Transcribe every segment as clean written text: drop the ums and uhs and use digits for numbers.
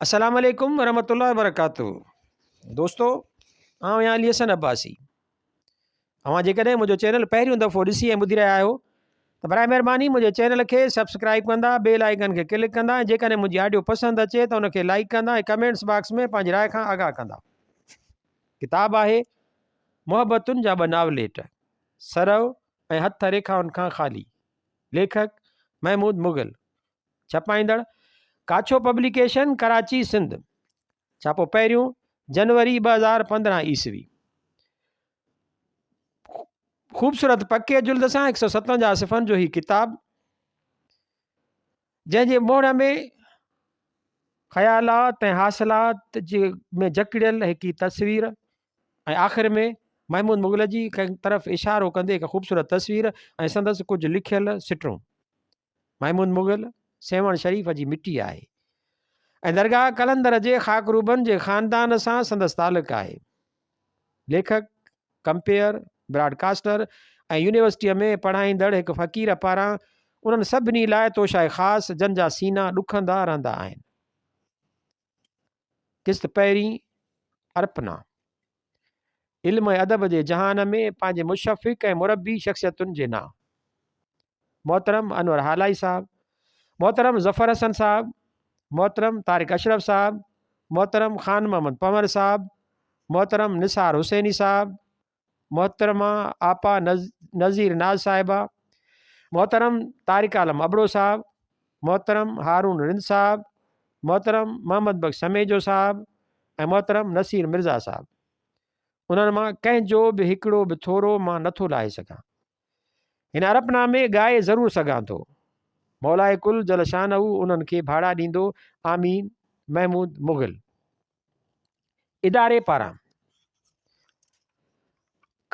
السلام عليڪم ورحمة الله وبرڪاته دوستو آئون آهيان علي حسن عباسي اوهان جيڪڏهن منهنجو چينل پهريون دفعو ڏسي ۽ ٻڌي رهيا آهيو ته برائي مهرباني منهنجي چينل کي سبسڪرائب ڪندا بيل آئيڪن کي ڪلڪ ڪندا ۽ جيڪڏهن منهنجي آڊيو پسند اچي ته ان کي لائڪ ڪندا ۽ ڪمينٽس باڪس ۾ پنهنجي راء کان آگاهه ڪندا ڪتاب آهي محبتن جا ٻه ناوليٽ سرو ۽ هٿ ريکائن کان خالي ليکڪ محمود مغل ڇپائيندڙ، ڪاڇو پبليڪيشن، ڪراچي، سنڌ. ڇاپو پهريون، جنوري 2015 عيسوي. خوبصورت پڪي جلد سان 157 صفحن جو هي ڪتاب جنهن جي موڙ ۾ خيالات ۽ حاصلات جي ۾ جڪڙيل هڪ تصوير ۽ آخر ۾ محمود مغل جي ڪنهن طرف اشارو ڪندي هڪ خوبصورت تصوير ۽ سندس ڪجهه لکيل سٽون محمود مغل سيوهڻ شريف جي مٽي آهي ۽ درگاهه قلندر جي خاڪروبن جي خاندان سان سندس تعلق آهي. ليکڪ، ڪمپيئر، براڊ ڪاسٽر ۽ يونيورسٽيء ۾ پڙهائيندڙ هڪ فقير پاران انهن سڀني لاء توشائي خاص جن جا سينا ڏکندا رهندا آهن. قسط پهرين، ارپنا. علم ۽ ادب جي جهان ۾ پنهنجي مشفق ۽ مربي شخصيتن جي نانء. محترم انور هالائي صاحب، محترم ظفر حسن صاحب، محترم طارق اشرف صاحب، محترم خان محمد پنور صاحب، محترم نثار حسيني صاحب، محترمه آپا نذير ناز صاحبه، محترم طارق عالم ابڙو صاحب، محترم هارون رند صاحب، محترم محمد بخش سميجو صاحب ۽ محترم نصير مرزا صاحب. انهن مان ڪنهن جو به هڪڙو به ٿورو مان نٿو لاهي سگهان. هن عربنامي ڳائي ضرور سگهان ٿو. مولاء ڪل جل شانه انهن کي ڀاڙا ڏيندو. آمين. محمود مغل. اداري پاران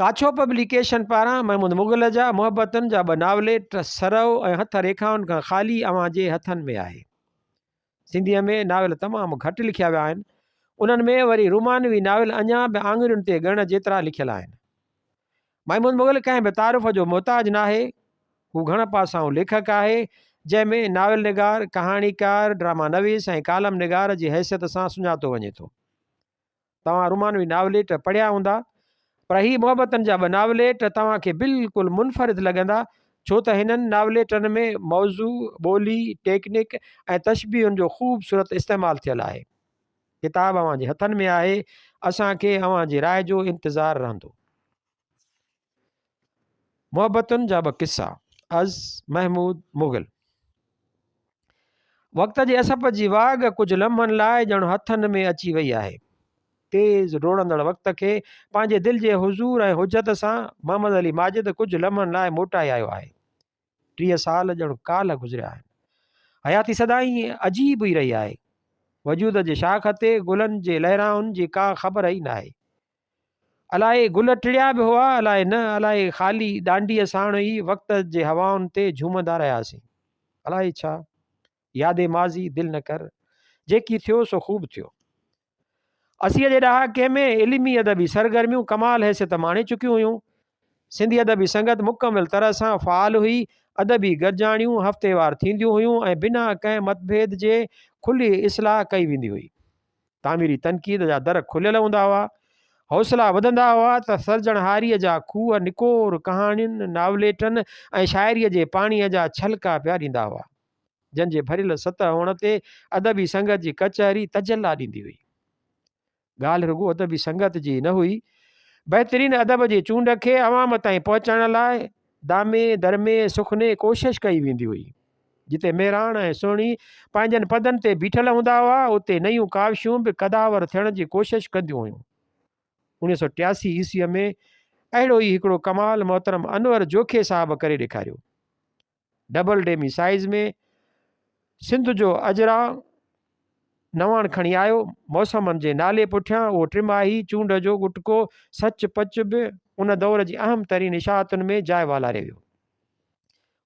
ڪاڇو پبليڪيشن پاران محمود مغل جا محبتن جا ٻه ناوليٽ سرو ۽ هٿ ريکائن کان خالي اوهان جي هٿن ۾ آهي. سنڌيء ۾ ناول تمام گهٽ لکيا ويا آهن. انهن ۾ وري رومانوي ناول اڃا به آڱرين تي ڳڻڻ جيترا لکيل آهن. محمود مغل ڪنهن به تعارف جو محتاج ناهي. هو گهڻ پاسائون ليکڪ آهي، جنهن ۾ ناول نگار، ڪهاڻيڪار، ڊراما نويس ۽ ڪالم نگار جي حيثيت سان سڃاتو وڃي ٿو. توهان رومانوي ناوليٽ پڙهيا هوندا، پر هي محبتن جا ٻه ناوليٽ توهان کي بلڪل منفرد لڳندا، ڇو ته هنن ناوليٽن ۾ موضوع، ٻولي، ٽيڪنڪ ۽ تشبيهن جو خوبصورت استعمال ٿيل آهي. ڪتاب اوهان جي هٿن ۾ آهي، اسان کي اوهان جي راء جو انتظار رهندو. محبتن جا ٻه قصا، از محمود مغل. وقت جي اسپ جي واڳ ڪجهه لمحن لاء ڄڻ هٿن ۾ اچي وئي آهي. تيز ڊوڙندڙ وقت کي پنهنجي دل جي حضور ۽ حجت سان محمد علي ماجد ڪجهه لمحن لاء موٽائي آيو آهي. 30 سال ڄڻ ڪالهه گذريا آهن. حياتي سدائين عجيب ئي رهي آهي. وجود جي شاخ تي گلن جي لهرائن جي ڪا خبر ئي ناهي. الائي گل ٽڙيا به هئا الائي نه، الائي خالي ڏانڊيء ساڻ ئي وقت جي هوائن تي جهومندا رهياسين. الائي ڇا؟ ياد ماضي دل نه ڪر، جيڪي ٿيو سو خوب ٿيو. اسيء جي ڏهاڪي ۾ علمي ادبي سرگرميون ڪمال حيثيت ماڻي چڪيون هيون. سنڌي ادبي سنگت مڪمل طرح سان فعال هئي. ادبي گڏجاڻيون هفتيوار ٿينديون هيون ۽ بنا ڪنهن متڀيد جي کلي اصلاح ڪئي ويندي هئي. تعميري تنقيد جا در کليل هوندا هئا. حوصلا وڌندا هئا ته سرجڻهاريء جا کوهه نڪور ڪهاڻين، ناوليٽن ۽ شاعريء جي پاڻيء جا ڇلڪا پيا ڏيندا هئا. جن جي ڀريل سطح هئڻ تي ادبي سنگت جي ڪچهري تجلا ڏيندي هئي. ڳالهه رڳو ادبي سنگت جي نه هئي. بهترين ادب جي چونڊ کي عوام تائين پهچائڻ لاء دامي، درمي، سخني ڪوشش ڪئي ويندي هئي. جتي مهراڻ ۽ سهڻي پنهنجن پدن تي بيٺل هوندا هئا، اتي نيون ڪاوشون به قداور ٿيڻ جي ڪوشش ڪنديون هيون. 1983 عيسويء ۾ اهڙو ئي هڪڙو ڪمال محترم انور جوکيي صاحب ڪري ڏيکاريو. ڊبل ڊيمي سائيز ۾ سنڌ جو اجرا نواڻ کڻي آيو. موسمن جي نالي پٺيان اهو ٽماهي چونڊ جو ڳٽڪو سچ پچ به ان دور جي اهم ترين اشاعتن ۾ جاء والاري ويو.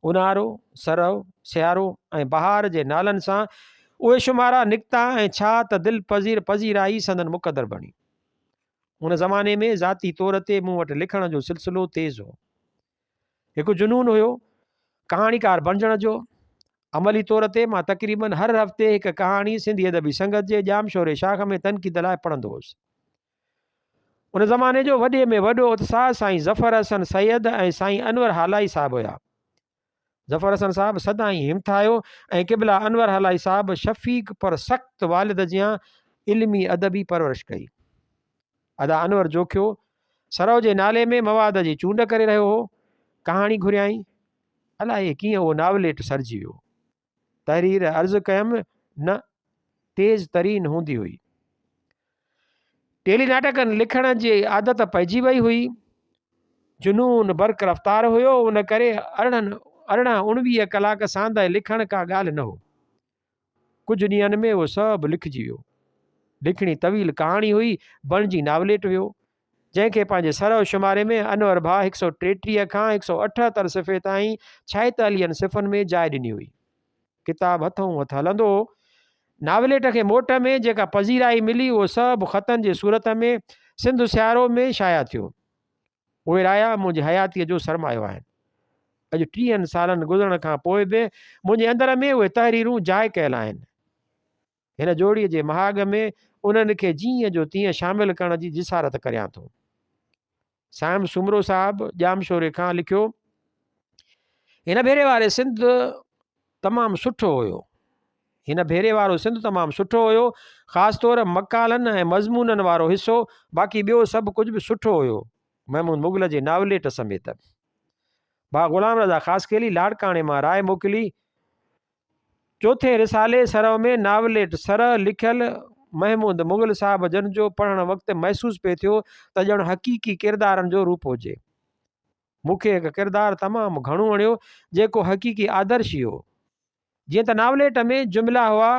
اونهارو، سرء، سيارو ۽ بهار جي نالن سان اهي شمارا نڪتا ۽ ڇا ته دلپذير پذيرائي سندن مقدر بڻي. ان زماني ۾ ذاتي طور تي مون وٽ لکڻ جو سلسلو تيز هو. هڪ جنون هيو ڪهاڻيڪار بڻجڻ جو. عملي طور تي مان تقريباً هر هفتي هڪ ڪهاڻي سنڌي ادبي سنگت جي ڄامشوري شاخ ۾ تنقيد لاء پڙهندو هوس. ان زماني جو وڏي ۾ وڏو اتساهه سائين ظفر حسن سيد ۽ سائين انور هالائي صاحب هيا. ظفر حسن صاحب سدائين همٿايو ۽ قبلا انور هالائي صاحب شفيق پر سخت والد جيان علمي ادبي پرورش ڪئي. ادا انور جوکيو سرو جي نالي ۾ مواد جي چونڊ ڪري رهيو هو. ڪهاڻي گهريائين. الائي ڪيئن اهو ناوليٽ سرجي ويو. تحرير عرض ڪيم نه تيز ترين هوندي هئي. ٽيلي ناٽڪن لکڻ جي عادت پئجي وئي هئي. جنون برق رفتار هيو ان ڪري 18 19 ڪلاڪ ساندهه لکڻ ڪا ڳالهه نه هو. ڪجهه ڏينهن ۾ اهو سڀ لکجي ويو. لکڻي طويل ڪهاڻي هئي، بڻجي ناوليٽ ويو، جنهن کي پنهنجي سرو شماري ۾ انور ڀاء هڪ سئو 33 کان هڪ سئو 78 صفحي تائين ڇائيتاليهن صفحن ۾ جاء ڏني هئي. ڪتاب هٿئون هٿ هلندو هو. ناوليٽ کي موٽ ۾ جيڪا پذيرائي ملي، اهو سڀ خطن جي صورت ۾ سنڌ سيارو ۾ شايع ٿيو. اهي رايا منهنجي حياتيء جو سرمايو آهن. اڄ ٽيهن سالن گذرڻ کان پوء به منهنجي اندر ۾ اهي تحريرون جاء ڪيل آهن. هن جوڙي جي مهاڳ ۾ انهن کي جيئن جو تيئن شامل ڪرڻ جي جسارت ڪريان ٿو. صائم سومرو صاحب ڄامشوري کان لکيو، هن ڀيري واري سنڌ تمام سٺو هيو. هن ڀيري وارو سنڌ تمام سٺو هيو، خاص طور مقالن ۽ مضمونن وارو حصو، باقي ٻيو سڀ ڪجهه به سٺو هيو، محمود مغل جي ناوليٽ سميت. ڀاء غلام رضا خاصخيلي لاڙڪاڻي مان راء موڪلي، چوٿين رسالي سرء ۾ ناوليٽ سرء لکيل محمود مغل صاحب جن جو پڙهڻ وقت محسوس پئي ٿيو ته ڄڻ حقيقي ڪردارن جو روپ هجي. مون کي هڪ ڪردار تمام گهڻو وڻيو، جيڪو حقيقي آدرشي هو. جيئن ته ناوليٽ ۾ جملا هئا،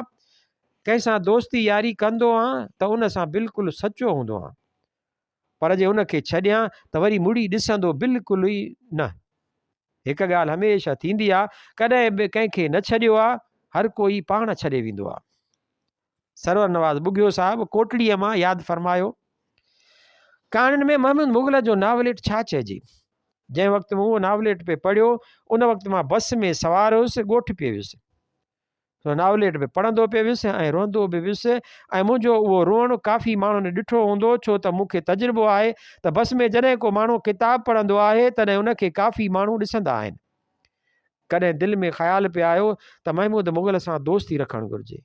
ڪنهن سان دوستي ياري ڪندو آن ته ان سان بلڪل سچو هوندو آن، پر جي ان کي ڇڏيان ته وري مڙي ڏسندو بلڪل ئي نه. هڪ ڳالهه هميشه ٿيندي آ، ڪڏهن به ڪنهن کي نه ڇڏيو آ، هر ڪوئي پاڻ ڇڏي ويندو آ. سرور نواز ٻگهيو صاحب ڪوٽڙيء مان ياد فرمايو. ڪهاڻين ۾ محمود مغل جو ناوليٽ ڇا چئجي؟ جنهن وقت مون اهو ناوليٽ پئي پڙهيو، ان وقت مان بس ۾ سوار هيس، ڳوٺ پئي ويس. سو ناوليٽ به پڙهندو پئي ويس ۽ روئندو به ويس ۽ منهنجو اهو روئڻ ڪافي ماڻهن ڏٺو هوندو، ڇو ته مون کي تجربو آهي ته بس ۾ جڏهن ڪو ماڻهو ڪتاب پڙهندو آهي، تڏهن ان کي ڪافي ماڻهو ڏسندا آهن. ڪڏهن دل ۾ خيال پئي آيو ته محمود مغل سان دوستي رکڻ گهرجي.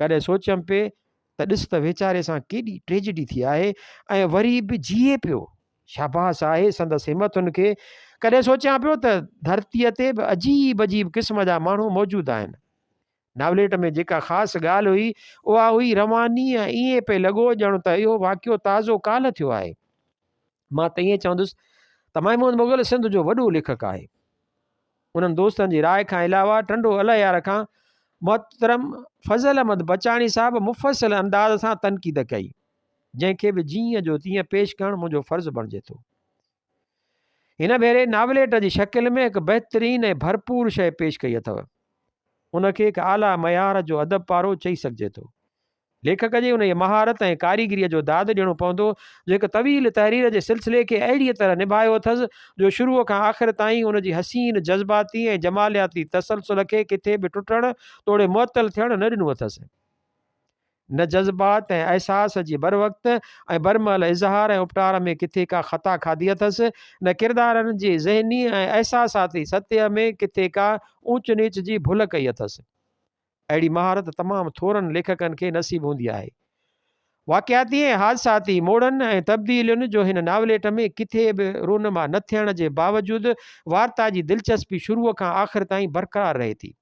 ڪڏهن سوچيم پئي ته ڏس ته ويچاري سان ڪيڏي ٽريجڊي ٿي آهي ۽ وري به جيئي پيو. شاباس آهي سندس همٿن کي. ڪڏهن سوچيان پيو ته ڌرتيء تي به عجيب عجيب قسم جا ماڻهو موجود آهن. ناوليٽ ۾ جيڪا خاص ڳالهه هئي، اها هئي رواني ۽ ائين پئي لڳو ڄڻ ته اهو واقعو تازو ڪالهه ٿيو آهي. مان ته ائين چوندس ته محمود مغل سنڌ جو وڏو ليکڪ آهي. انهن دوستن جي راء کان علاوه ٽنڊو الهيار کان محترم فضل احمد بچاڻي صاحب مفصل انداز سان تنقيد ڪئي، جنهن کي به جيئن جو تيئن پيش ڪرڻ منهنجو فرض بڻجي ٿو. هن ڀيري ناوليٽ جي شڪل ۾ هڪ بهترين ۽ ڀرپور شيء پيش ڪئي اٿو. ان کي هڪ اعليٰ معيار جو ادب پارو چئي سگهجي ٿو. ليکڪ جي انهيء مهارت ۽ ڪاريگريء جو داد ڏيڻو پوندو، جو هڪ طويل تحرير جي سلسلي کي اهڙيء طرح نڀايو اٿس، جو شروع کان آخر تائين ان جي حسين جذباتي ۽ جمالياتي تسلسل کي ڪٿي به ٽٽڻ توڙي معطل ٿيڻ نه ڏنو اٿس. نه جذبات ۽ احساس جي بروقت ۽ برمهل اظهار ۽ اپٽار ۾ ڪٿي ڪا خطا کاڌي اٿس، نه ڪردارن جي ذهني ۽ احساساتي سطح ۾ ڪٿي ڪا اونچ نيچ جي ڀل ڪئي اٿس. اهڙي مهارت تمام ٿورن ليکڪن کي نصيب هوندي آهي. واقعاتي ۽ حادثاتي موڙن ۽ تبديلين جو هن ناوليٽ ۾ ڪٿي به رونما نه ٿيڻ جي باوجود وارتا جي دلچسپي شروع کان آخر تائين برقرار رهي ٿي.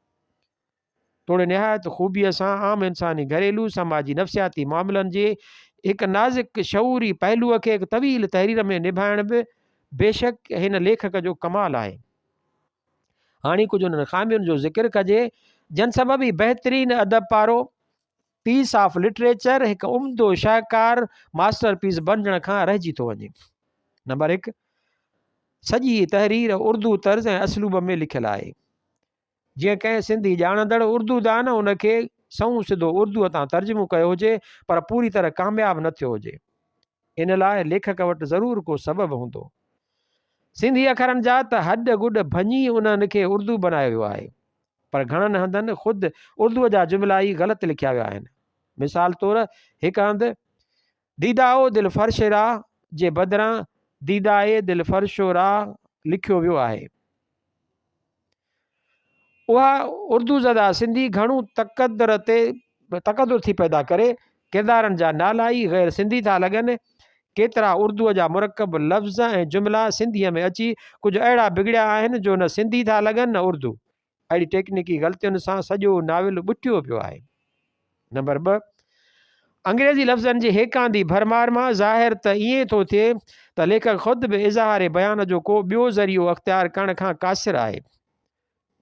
توڙي نهايت خوبيء سان عام انساني گهريلو، سماجي، نفسياتي معاملن جي هڪ نازڪ شعوري پهلوء کي هڪ طويل تحرير ۾ نڀائڻ به بيشڪ هن ليکڪ جو ڪمال آهي. هاڻي ڪجهه انهن خامين جو ذڪر ڪجي، جن سبب هي بهترين ادب پارو، Piece of Literature، هڪ عمدو شاهڪار، Master Piece، بڻجڻ کان رهجي ٿو وڃي. نمبر هڪ، سڄي تحرير اردو طرز ۽ اسلوب ۾ لکيل آهي. جيئن ڪنهن سنڌي ڄاڻندڙ اردو دان ان کي سنئون سڌو اردوء تان ترجمو ڪيو هجي، پر پوري طرح ڪامياب نه ٿيو هجي. ان لاء ليکڪ وٽ ضرور ڪو سبب هوندو. سنڌي اکرن جا ته هڏ گڏ ڀڃي انهن کي اردو بنايو ويو آهي. پر گهڻن هنڌن خود اردوء جا جملا ئي غلط لکيا ويا آهن. مثال طور هڪ هنڌ ديدائو دل فرش را جي بدران ديدائي دل فرش و را لکيو ويو آهي. اها اردو زده سنڌي گهڻو تقدر تي تقدر ٿي پيدا ڪري. ڪردارن جا نالا ئي غير سنڌي ٿا لڳن. ڪيترا اردوء جا مرڪب لفظ ۽ جملا سنڌيء ۾ اچي ڪجهه اهڙا بگڙيا آهن جو نه سنڌي ٿا لڳن نه اردو. اهڙي ٽيڪنيڪي غلطين سان سڄو ناول ٻٽيو پيو آهي. نمبر 2، انگريزي لفظن جي هيڪاندي ڀرمار مان ظاهر ته ائين ٿو ٿئي ته ليکڪ خود به اظهار بيان جو ڪو ٻيو ذريعو اختيار ڪرڻ کان قاصر آهي.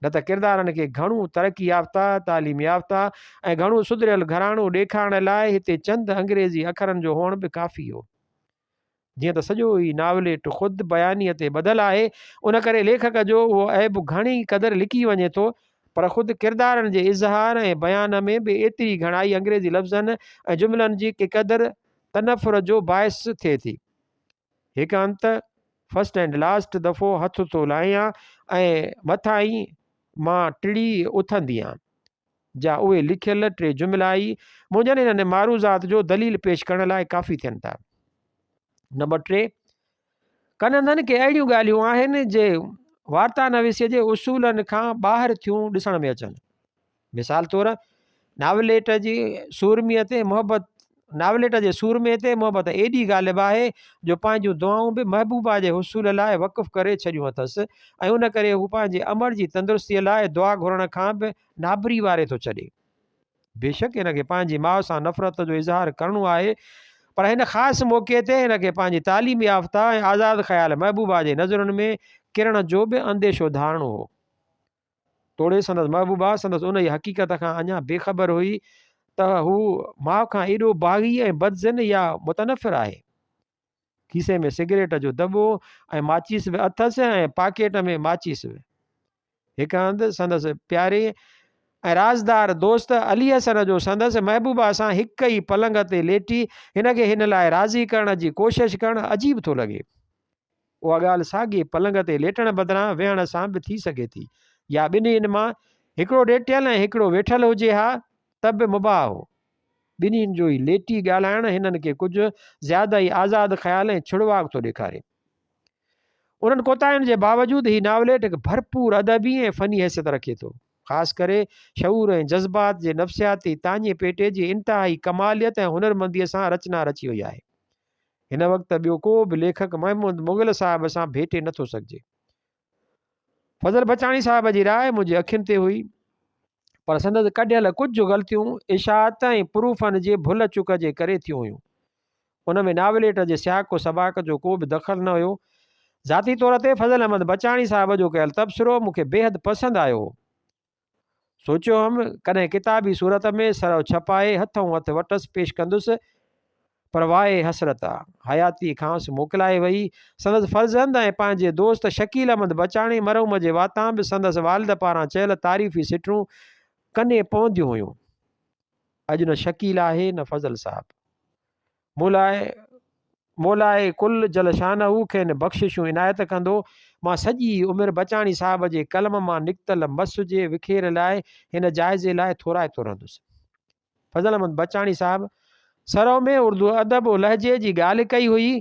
نه ته ڪردارن کي گهڻو ترقي يافته، تعليم يافته ۽ گهڻو سڌريل گهراڻو ڏيکارڻ لاء هتي چند انگريزي اکرن جو هئڻ به ڪافي هو. جيئن ته سڄو ئي ناوليٽ خود بيانيء تي ٻڌل آهي، ان ڪري ليکڪ جو اهو عيب گهڻي قدر لڪي وڃي ٿو، پر خود ڪردارن جي اظهار ۽ بيان ۾ به ايتري گهڻائي انگريزي لفظن ۽ جملن جي ڪي قدر تنفر جو باعث ٿئي ٿي. هڪ هنڌ ته فرسٽ اينڊ لاسٽ دفعو هٿ ٿو لاهيان ۽ مٿان ئي مان ٽڙي اٿنديان. جا اهي لکيل ٽي جملا ئي منهنجن انهن معروضات جو دليل پيش ڪرڻ لاء ڪافي ٿين ٿا. نمبر 3، ڪن هنڌن ڪي اهڙيون ڳالهيون آهن جي وارتا نويسيء جي اصولن کان ٻاهر ٿيون ڏسڻ ۾ اچن. مثال طور ناوليٽ جي سورميء تي محبت ناوليٽ جي سورمي تي محبت ايڏي غالب آهي جو پنهنجون دعائون به محبوبا جي حصول لاء وقف ڪري ڇڏيون اٿس ۽ ان ڪري هو پنهنجي امڙ جي تندرستيء لاء دعا گهرڻ کان به نابري واري ٿو ڇڏي. بيشڪ هن کي پنهنجي ماء سان نفرت جو اظهار ڪرڻو آهي پر هن خاص موقعي تي هن کي پنهنجي تعليم يافته ۽ آزاد خيال محبوبا جي نظرن ۾ ڪرڻ جو به انديشو ڌارڻو هو. توڙي سندس محبوبا سندس انهيء حقيقت کان اڃا بي خبر هئي ته هو ماء کان ايڏو باغي ۽ بدظن يا متنفر آهي. کيسي ۾ سگريٽ جو دٻو ۽ ماچيس به اٿس ۽ پاڪيٽ ۾ ماچيس به. هڪ هنڌ سندس پياري ۽ رازدار دوست علي حسن جو سندس محبوبا سان هڪ ئي پلنگ تي ليٽي هن کي هن لاء راضي ڪرڻ جي ڪوشش ڪرڻ عجيب ٿو لڳي. اها ڳالهه ساڳئي پلنگ تي ليٽڻ بدران ويهڻ سان به ٿي سگهي ٿي يا ٻنهين مان هڪڙو ليٽيل ۽ هڪڙو ويٺل هجي ها ته به مباح هو. ٻنهين جو ئي ليٽي ڳالهائڻ هنن کي ڪجهه زياده ئي آزاد خيال ۽ ڇڙواڳ ٿو ڏيکاري. انهن ڪوتاهين جي باوجود هي ناوليٽ هڪ ڀرپور ادبي ۽ فني حيثيت رکي ٿو. خاص ڪري شعور ۽ جذبات جي نفسياتي تاڃي پيٽي جي انتهائي ڪماليت ۽ هنرمنديء سان رچنا رچي وئي آهي. هن وقت ٻيو ڪو به ليکڪ محمود مغل صاحب سان ڀيٽي نه ٿو سگهجي. فضل بچاڻي صاحب جي راء منهنجي اکين تي هئي، پر سندس ڪڍيل ڪجهه غلطيون اشاعت ۽ پروفن جي ڀل چڪ جي ڪري ٿيون هيون. ان ۾ ناوليٽ جي سياق و سباق جو ڪو به دخل نه هيو. ذاتي طور تي فضل احمد بچاڻي صاحب جو ڪيل تبصرو مون کي بيحد پسند آيو هو. سوچيو هئم، ڪڏهن ڪتابي صورت ۾ سرو ڇپائي هٿئون هٿ وٽس پيش ڪندس، پر واء حسرت آ، حياتي کانئس موڪلائي وئي. سندس فرزند ۽ پنهنجي دوست شڪيل احمد بچاڻي مرحوم جي واتان به سندس والد پاران چيل تعريفي سٽون ڪنين پونديون هيون. اڄ نه شڪيل آهي نه فضل صاحب. مون لاء مولاء ڪل جل شانه کين بخششون عنايت ڪندو. مان سڄي عمر بچاڻي صاحب جي قلم مان نڪتل مس جي وکير لاء هن جائزي لاء ٿورائتو رهندس. فضل احمد بچاڻي صاحب سرو ۾ اردو ادب و لهجي جي ڳالهه ڪئي هئي.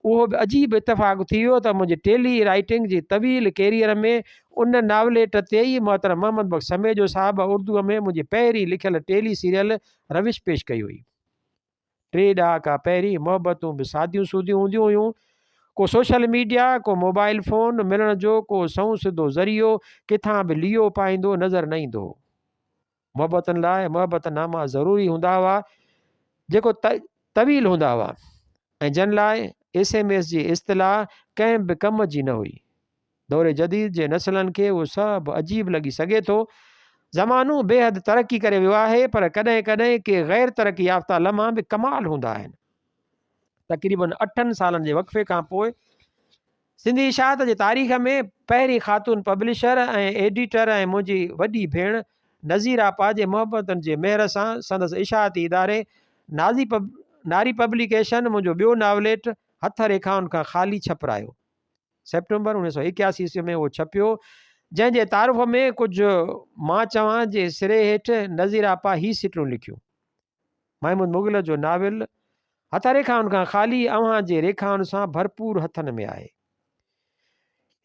اهو به عجيب اتفاق ٿي ويو ته منهنجي ٽيلي رائيٽنگ جي طويل ڪيريئر ۾ ان ناوليٽ تي ئي محترم محمد بخش سميجو صاحب اردوء ۾ منهنجي پهرين لکيل ٽيلي سيريل روش پيش ڪئي هئي. ٽي ڏهاڪا پهرين محبتون به ساديون سوديون هونديون هيون. ڪو سوشل ميڊيا، ڪو موبائل فون، ملڻ جو ڪو سنئون سڌو ذريعو ڪٿان به ليئو پائيندو نظر نه ايندو هو. محبتن لاء محبت ناما ضروري هوندا هئا، جيڪو طويل هوندا هئا ۽ جن لاء ايس ايم ايس جي اصطلاح ڪنهن به ڪم جي نه هئي. دور جديد جي نسلن کي اهو سڀ عجيب لڳي سگهي ٿو. زمانو بيحد ترقي ڪري ويو آهي پر ڪڏهن ڪڏهن ڪي غير ترقي يافته لمحا به ڪمال هوندا آهن. تقريبن اٺن سالن جي وقفي کان پوء سنڌي اشاعت جي تاريخ ۾ پهرين خاتون پبلشر ۽ ايڊيٽر ۽ منهنجي وڏي ڀيڻ نذير آپا جي محبتن جي مهر سان سندس اشاعتي اداري نازي ناري پبليڪيشن منهنجو ٻيو ناوليٽ هٿ ريکائن کان خالي ڇپرايو. سيپٽمبر 1981 عيسوي ۾ اهو ڇپيو. جنهن جي تعارف ۾ ڪجهه مان چوان جي سري هيٺ نذير آپا هي سٽون لکيون. محمود مغل جو ناول هٿ ريکائن کان خالي اوهان جي ريکائن سان ڀرپور هٿن ۾ آهي.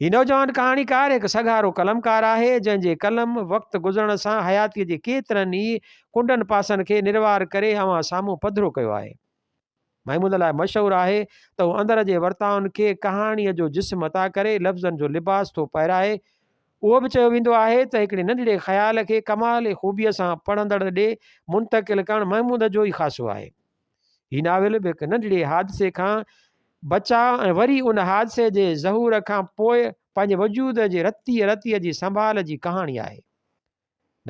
هي نوجوان ڪهاڻيڪار هڪ سگهارو قلمڪار آهي، جنهن جي قلم وقت گذرڻ سان حياتيء جي ڪيترن ئي ڪنڊن پاسن کي نروار ڪري اوهان سامهون پڌرو ڪيو آهي. محمود لاء مشهور آهي ته هو اندر جي ورتائن کي ڪهاڻيء جو جسم عطا ڪري لفظن جو لباس ٿو پهرائي. اهو به چيو ويندو آهي ته هڪڙي ننڍڙي خيال کي ڪمال خوبيء سان پڙهندڙ ڏي منتقل ڪرڻ محمود جو ئي خاصو آهي. هي ناول به هڪ ننڍڙي حادثي کان بچاء ۽ وري ان حادثي جي ظهور کان پوء پنهنجي وجود جي رتيء رتيء جي سنڀال جي ڪهاڻي آهي.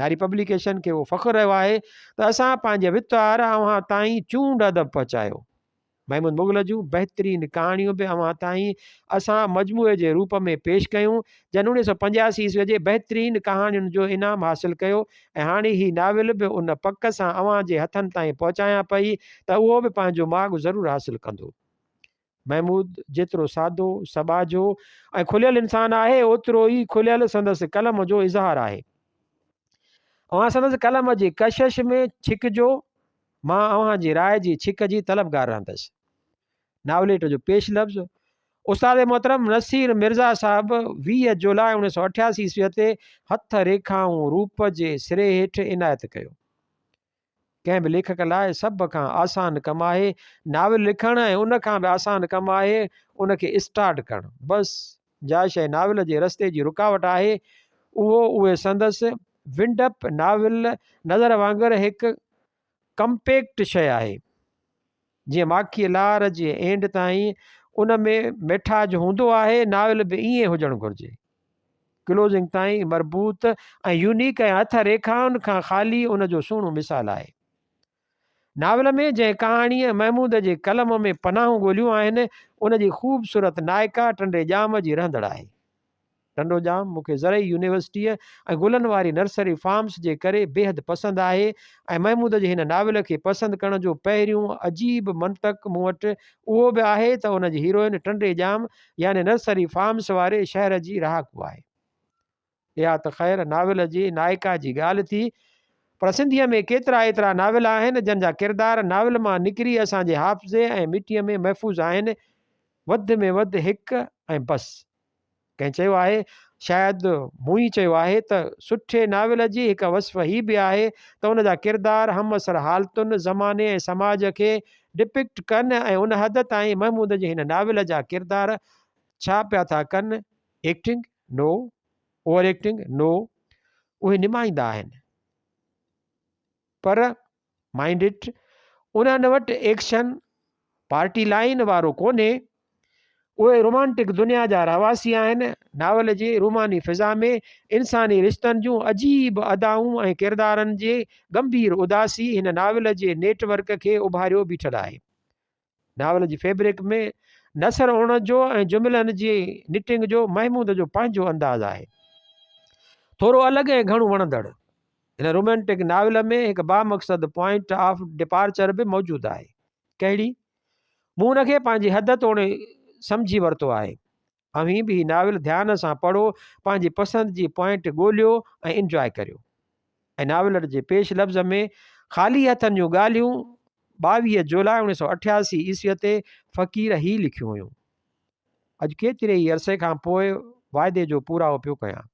ناري پبليڪيشن کي اهو فخر رهيو آهي ته اسان پنهنجي وتار اوهان تائين چونڊ ادب پهچايو. محمود مغل جون بهترين ڪهاڻيون به اوهان تائين اسان مجموعي جي روپ ۾ پيش ڪيون، جن 1985 عيسوي جي بهترين ڪهاڻين جو انعام حاصل ڪيو ۽ هاڻي هي ناول به ان پڪ سان اوهان جي هٿن تائين پهچايان پئي ته اهو به پنهنجو ماڳ ضرور حاصل ڪندو. محمود جيترو سادو، سٻاجهو ۽ کليل انسان آهي، اوترو ئي کليل سندس قلم جو اظهار آهي. اوهان سندس قلم جي ڪشش ۾ ڇڪجو، مان اوهان جي راء جي ڇڪ جي طلبگار رهندس. ناوليٽ جو پيش لفظ، استاد محترم نصير مرزا صاحب 20 جولاء 1988 عيسويء تي هٿ ريکائون روپ جي سري هيٺ عنايت ڪيو. ڪنهن به ليکڪ لاء سڀ کان آسان ڪم آهي ناول لکڻ ۽ ان کان به آسان ڪم آهي ان کي اسٽارٽ ڪرڻ. بس جا شيء ناول جي رستي جي رڪاوٽ آهي اهو اهي سندس ونڊ اپ ناول نظر وانگر هڪ ڪمپيڪٽ شيء آهي. جيئن ماکيء لار جي اينڊ تائين ان ۾ ميٺاج هوندو آهي، ناول به ائين هجڻ گهرجي. ڪلوزنگ تائين مربوط ۽ يونيڪ ۽ هٿ ريکائن کان خالي ان جو سهڻو مثال آهي. ناول ۾ جنهن ڪهاڻيء محمود جي قلم ۾ پناهون ڳوليون آهن، ان جي خوبصورت نائڪا ٽنڊي ڄام جي رهندڙ آهي. ٽنڊو ڄام مون کي زرعي يونيورسٽيء ۽ گلن واري نرسري فارمس جي ڪري بيحد پسند آهي ۽ محمود جي هن ناول کي پسند ڪرڻ جو پهريون عجيب منطق مون وٽ اهو به آهي ته ان جي هيروئن ٽنڊي ڄام يعني نرسري فارمس واري شهر جي رهاڪو آهي. اها ته خير ناول جي نائڪا جي ڳالهه ٿي پر سنڌيء ۾ ڪيترا ايترا ناول آهن جن جا ڪردار ناول مان نڪري اسان جي حافظي ۽ مٽيء ۾ محفوظ آهن وڌ ۾ وڌ هڪ ۽ بس. ڪنهن چيو آهي، شايد مون ئي چيو آهي ته سٺي ناول جي هڪ وصف هي به آهي ته ان جا ڪردار همعصر حالتن، زماني ۽ سماج کي ڊپڪٽ ڪن ۽ ان حد تائين محمود جي هن ناول جا ڪردار ڇا پيا ٿا ڪن، ايڪٽنگ؟ نو، اوور ايڪٽنگ؟ نو، اهي نمائندا آهن. پر مائنڊ it, انهن وٽ ايڪشن پارٽي لائين وارو ڪونهي. اهي رومانٽڪ دنيا جا رهواسي آهن. ناول جي روماني فضا ۾ انساني رشتن جون عجيب ادائون ۽ ڪردارن جي ڳنڀير اداسي هن ناول جي نيٽ ورڪ کي اڀاريو بيٺل آهي. ناول جي فيبرڪ ۾ نثر اڻڻ جو ۽ جملن جي نٽنگ جو محمود جو پنهنجو انداز آهي. ٿورو الڳ ۽ گهڻو وڻندڙ. هن رومانٽڪ ناول ۾ هڪ بامقصد پوائنٽ آف ڊپارچر به موجود آهي. ڪهڙي؟ مون ان کي پنهنجي حد توڻي سمجهي ورتو آهي. اوهين به هي ناول ڌيان سان پڙهو، پنهنجي پسند جي پوائنٽ ڳوليو ۽ انجواء ڪريو. ۽ ناولٽ جي پيش لفظ ۾ خالي هٿن جون ڳالهيون 22 جولاء 1988 عيسويء تي فقير هي لکيون هيون. اڄ ڪيتري ئي عرصي کان پوء واعدي جو پورائو پيو ڪيان.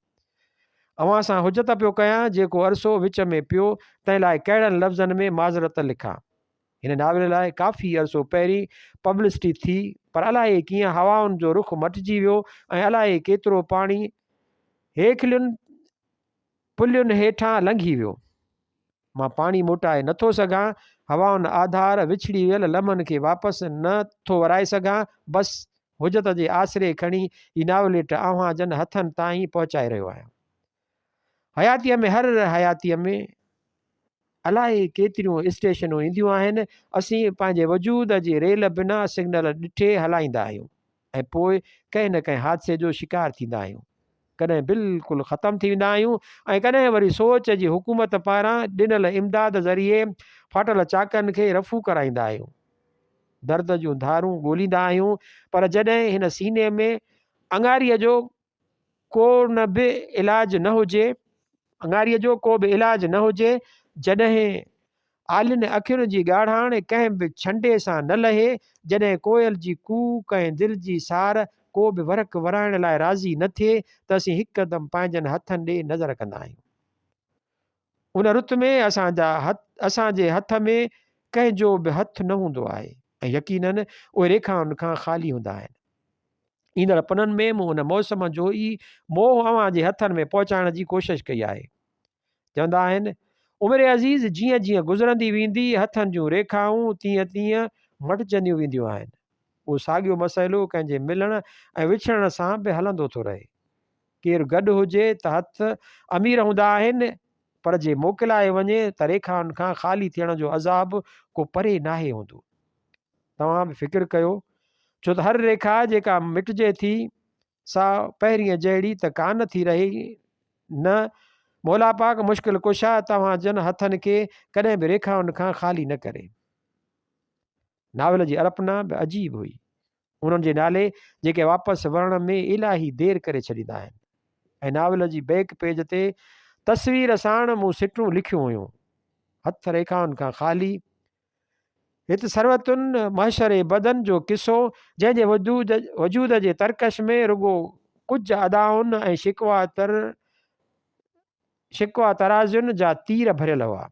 اوهان سان حجت پيو ڪيان، جيڪو عرصو وچ ۾ پيو، تنهن لاء ڪهڙن لفظن ۾ معذرت لکان. هن ناول لاء ڪافي عرصو پهرين پبلسٽي ٿي، پر الائي ڪيئن هوائن جو رخ مٽجي ويو ۽ الائي ڪيترو پاڻي هيکلين پلين هيٺان لنگهي ويو. مان پاڻي موٽائي نه ٿو سگهان، هوائن آڌار وڇڙي ويل لمحن کي واپس نه ٿو ورائي سگهان، بس حجت جي آسري کڻي هي ناوليٽ اوهان جن هٿن تائين پهچائي رهيو آهيان. حياتيء ۾ هر حياتيء ۾ الائي ڪيتريون اسٽيشنون اينديون آهن، اسين پنهنجي وجود جي ريل بنا سگنل ڏٺي هلائيندا آهيون ۽ پوء ڪنهن نه ڪنهن حادثي جو شڪار ٿيندا آهيون. ڪڏهن بلڪل ختم ٿي ويندا آهيون ۽ ڪڏهن وري سوچ جي حڪومت پاران ڏنل امداد ذريعي ڦاٽل چاڪن کي رفو ڪرائيندا آهيون. درد جون ڌارون ڳوليندا آهيون پر جڏهن هن سيني ۾ اڱاري جو ڪو نه به علاج نه هجي، اڱاري جو ڪو به علاج نه هجي، جڏهن آلين اکين جي ڳاڙهاڻ ڪنهن به ڇنڊي سان نه لهي، جڏهن ڪوئل جي ڪوڪ ۽ دل جي سار ڪو به ورق ورائڻ لاء راضي نه ٿئي ته اسين هڪدم پنهنجن هٿن ڏي نظر ڪندا آهيون. ان رت ۾ اسان جا اسان جي هٿ ۾ ڪنهن جو به هٿ نه هوندو آهي ۽ يقينن اهي ريکائن کان خالي هوندا آهن. ايندڙ پنن ۾ مون ان موسم جو ئي موهه اوهان جي هٿن ۾ پهچائڻ جي ڪوشش ڪئي آهي. چوندا آهن، عمر عزيز جيئن جيئن گذرندي ويندي، هٿن جون ريکائون تيئن تيئن مٽجنديون وينديون آهن. اهو ساڳيو مسئلو ڪنهن جي ملڻ ۽ وڇڙڻ سان به هلندو ٿو رهي. ڪير گڏ هجي ته هٿ امير هوندا آهن، پر جي موڪلائي وڃي ته ريکائن کان خالي ٿيڻ جو عذاب ڪو پري ناهي هوندو. توهان به فڪر ڪيو، ڇو ته هر ريکا جيڪا مٽجي ٿي، سا پهرينء جهڙي ته ڪانه ٿي رهي نه. مولا پاڪ مشڪل ڪشا توهان جن هٿن کي ڪڏهن به ريکائن کان خالي نه ڪري. ناول جي ارپنا به عجيب هئي. انهن جي نالي جيڪي واپس ورڻ ۾ الاهي دير ڪري ڇڏيندا آهن. ۽ ناول جي بيڪ پيج تي تصوير ساڻ مون سٽون لکيون هيون. هٿ ريکائن کان خالي، هت ثروتن محشر بدن جو قصو، جنهن جي وجود جي ترڪش ۾ رڳو ڪجهه ادائن ۽ شڪوه طرازين جا تير ڀريل هئا.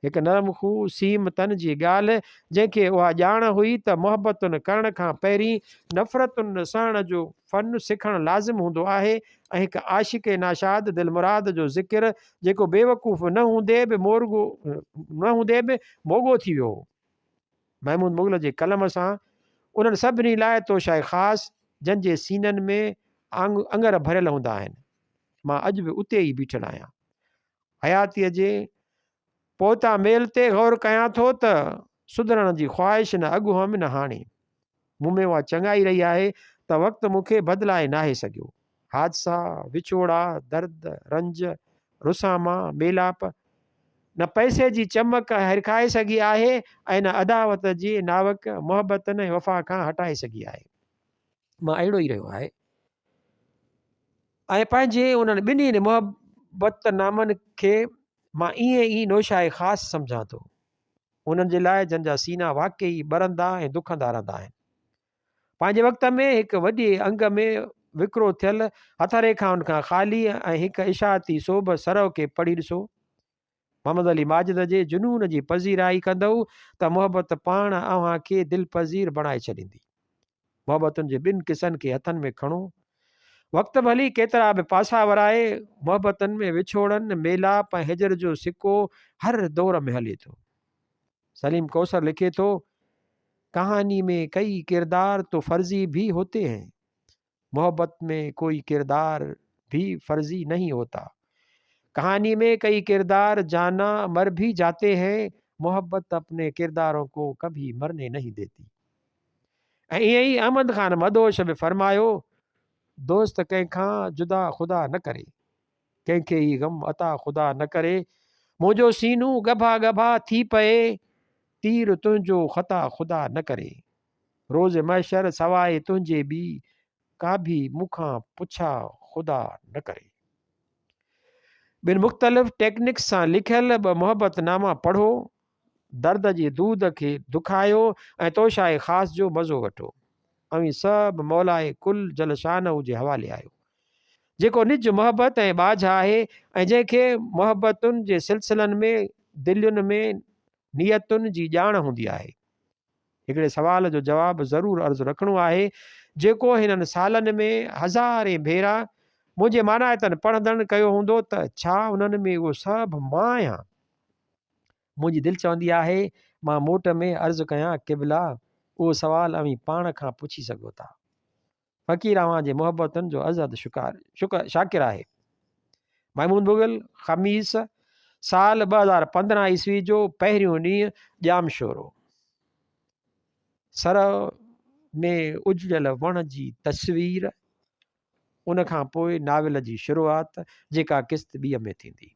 هڪ نرم خو سيم تن جي ڳالهه، جنهن کي اها ڄاڻ هئي ته محبتن ڪرڻ کان پهرين نفرتن سهڻ جو فن سکڻ لازم هوندو آهي ۽ هڪ عاشق ناشاد دلمراد جو ذڪر جيڪو بيوقوف نه هوندي به مورڳو نه هوندي به موڳو ٿي ويو هو. محمود مغل جي قلم سان انهن سڀني لاء توشائي خاص جن جي سينن ۾ اڱر ڀريل هوندا آهن. مان اڄ به اتي ئي بيٺل آهيان. حياتيء جي پوئتان ميل تي غور ڪيان ٿو ته سڌرڻ جي خواهش نه اڳ هئم نه هاڻي. مون ۾ اها چڱائي رهي آهي ته وقت مون کي بدلائي ناهي سگهيو. حادثا، وڇوڙا، درد، رنج، رساما، ميلاپ نه پئسي جي چمڪ هرکائي سگهي آهي ۽ نه عداوت جي ناوڪ محبتن ۽ وفا کان هٽائي سگهي آهي. مان اهڙو ئي رهيو آهي. ۽ پنهنجي انهن ٻنهي محبت نامن کي مان ائين ئي نوشاهي خاص سمجهان ٿو، انهن جي لاء جن جا سينا واقعي ئي ٻرندا ۽ دکندا رهندا آهن. پنهنجي وقت ۾ هڪ وڏي انگ ۾ وڪرو ٿيل هٿ ريکائن کان خالي ۽ هڪ اشاعتي سوڀ سرو کي پڙهي ڏسو. محمد علي ماجد جي جنون جي پذيرائي ڪندؤ ته محبت پاڻ اوهان کي دلپذير بڻائي ڇڏيندي. محبتن جي ٻن قصن کي هٿن ۾ کڻو. وقت ڀلي ڪيترا به پاسا ورائي، محبتن ۾ وڇوڙن، ميلاپ ۽ هجر جو سڪو هر دور ۾ هلي ٿو. سليم ڪوثر لکي ٿو، ڪهاني ۾ ڪئي ڪردار تو فرضي ڀي هوتي هين. محبت ۾ ڪوئي ڪردار ڀي فرضي نهين هوتا. ڪهاني ۾ ڪئي ڪردار جانا مر ڀي جاتي هين، محبت اپني ڪردارون ڪو ڪڀي مرني نهين ديتي. ۽ ائين ئي احمد خان مدهوش به فرمايو، دوست ڪنهن کان جدا خدا نه ڪري، ڪنهن کي هي غم عطا خدا نه ڪري، منهنجو سينو ڳڀا ڳڀا ٿي پئي، تير تنهنجو خطا خدا نه ڪري. روز محشر سواء تنهنجي ٻي ڪاڀي مون کان پڇا خدا نه ڪري. ٻن مختلف ٽيڪنڪس سان لکيل ٻه محبت ناما پڙهو، درد جي دود کي دکايو ۽ توشاء خاص جو مزو وٺو. اوهين سڀ مولاء ڪل جل شانه جي حوالي آهيو. جيڪو نج محبت ۽ ٻاجهه آهي ۽ جنهن کي محبتن جي سلسلن ۾ دلين ۾ نيتن جي ڄاڻ هوندي آهي. هڪڙي سوال جو جواب ضرور عرض رکڻو آهي، جيڪو هنن سالن ۾ هزارين ڀيرا منهنجي مانائتن پڙهندڙن ڪيو هوندو ته ڇا انهن ۾ اهو سڀ مان آهيان؟ منهنجي دل چوندي آهي مان موٽ ۾ عرض ڪيان قبلا اهو سوال اوهين پاڻ کان پڇي سگهو ٿا. فقير اوهان جي محبتن جو ازحد شڪار شاڪر آهي. محمود مغل، خميس، سال 2015 عيسوي جو پهريون ڏينهن ڄامشورو. سر ۾ اجڙيل وڻ جي تصوير، ان کان پوء ناول جي شروعات جيڪا قسط ٻيء ۾ ٿيندي.